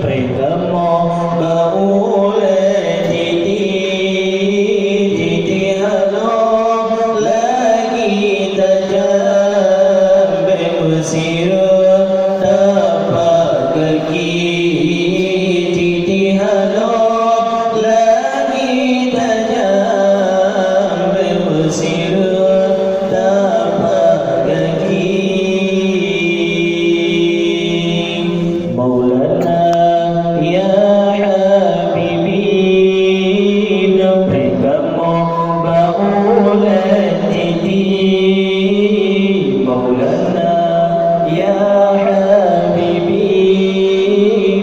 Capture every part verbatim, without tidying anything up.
Preh kamoe bak ulée titi, titi haloe lagi tajam, bék meusireue tapak gaki. Titi haloe lagi tajam, bék meusireue tapak gaki. Maulana ya habibi, neupreh kamoe bak ulée titi. Maulana ya habibi,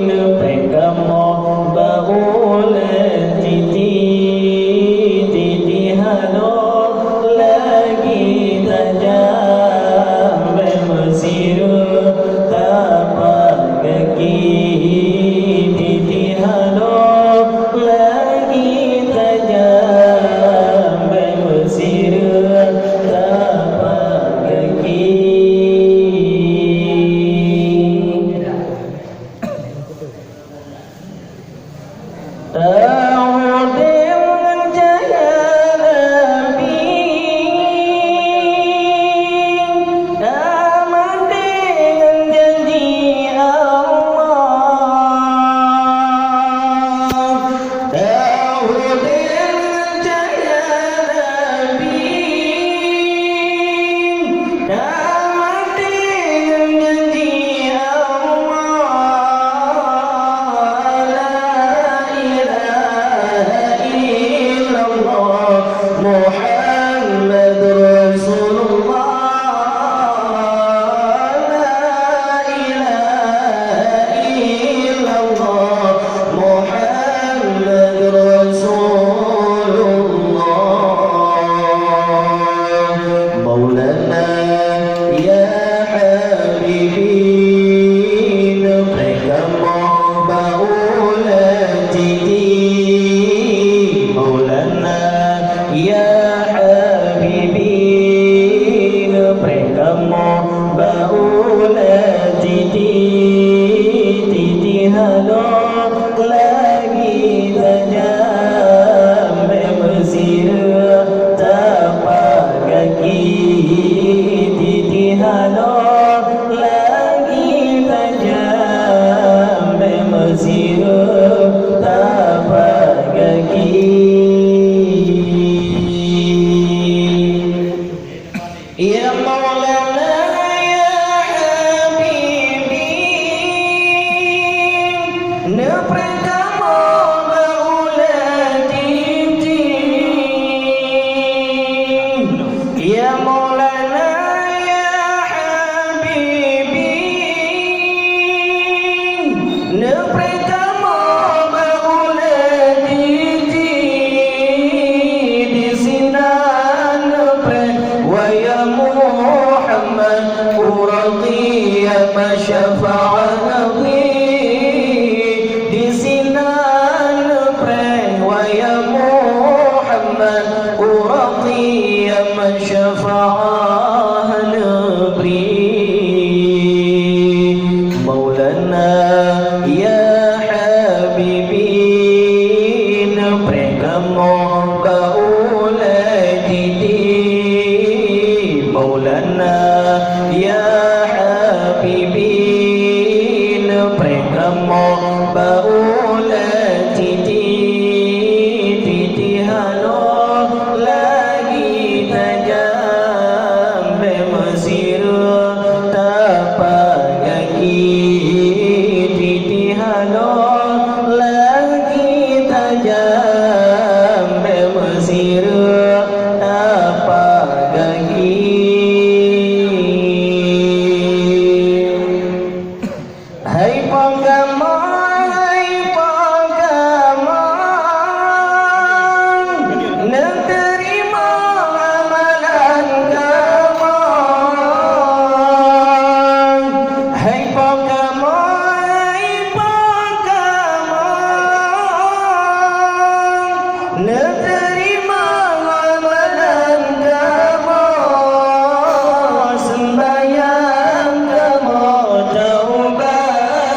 neupreh kamoe bak ulée titi, titi haloe lagi tajam, bék meusireue tapak gaki. Titi haloe lagi tajam, bék meusireue tapak gaki. Taudeb ngon cahya Nabi, tamaté ngon janji Allah. Taudeb ngon cahya Nabi, tamaté ngon janji Allah. La ilaha illallah Muhammadur Rasulullah. La ilaha illallah Muhammadur Rasulullah. Maulana ya habibi, neupreh kamoe bak ulée titi. Maulana ya habibi, neupreh kamoe bak ulée titi, titi haloe lagi tajam, bék meusireue tapak gaki. Titi haloe lagi tajam, bék meusireue tapak gaki. Ya Maulana ya habibi, neupreh kamoe bak ulée titi. Ya Maulana ya habibi, neupreh kamoe bak ulée titi. Disinan neupreh, wahai Muhammad, ureuëng nyang meusyafaat Nabi. Disinan neupreh, wahai Muhammad, ureuëng nyang meusyafaat Nabi. Maulana ya habibi, neupreh kamoe bak ulée titi. Maulana ya habibi, neupreh kamoe bak ulée titi. Titi haloe lagi tajam, bék meusireue tapak gaki. Titi haloe lagi tajam, bék meusireue tapak gaki. Hai po kamoe, hai po kamoe, neuteurimong amalan kamoe. Hai po kamoe, hai po kamoe, neuteurimong amalan kamoe, seumbahyang kamoe, taubat